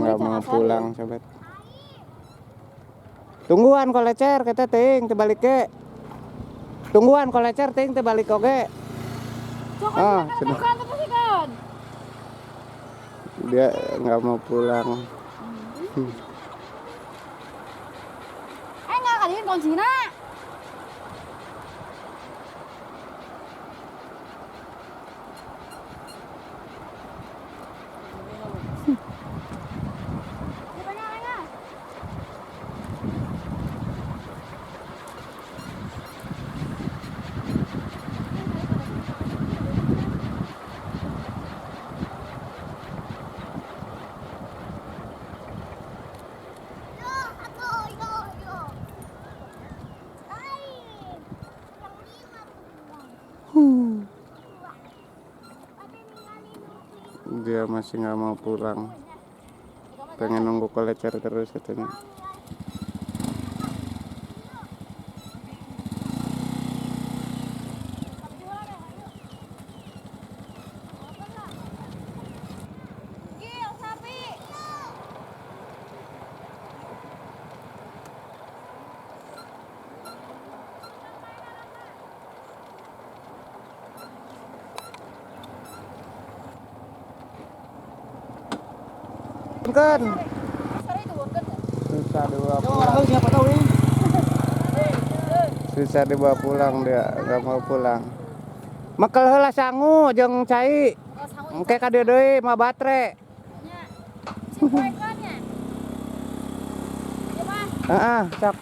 Nggak mau pulang, sobat. Tungguan kolecer kita ting teu ke. Tungguan kolecer ting teu balik oge. Ah, sudah. Dia nggak mau pulang. Nggak kalian kuncinya. Dia masih nggak mau pulang, pengen nunggu kolecer terus katanya. Kan susah dibawa pulang, susah dibawa pulang, dia nggak mau pulang. Mekel heula sangu jeung cai, engke ka dieu deui mah batre. Heeh, sok.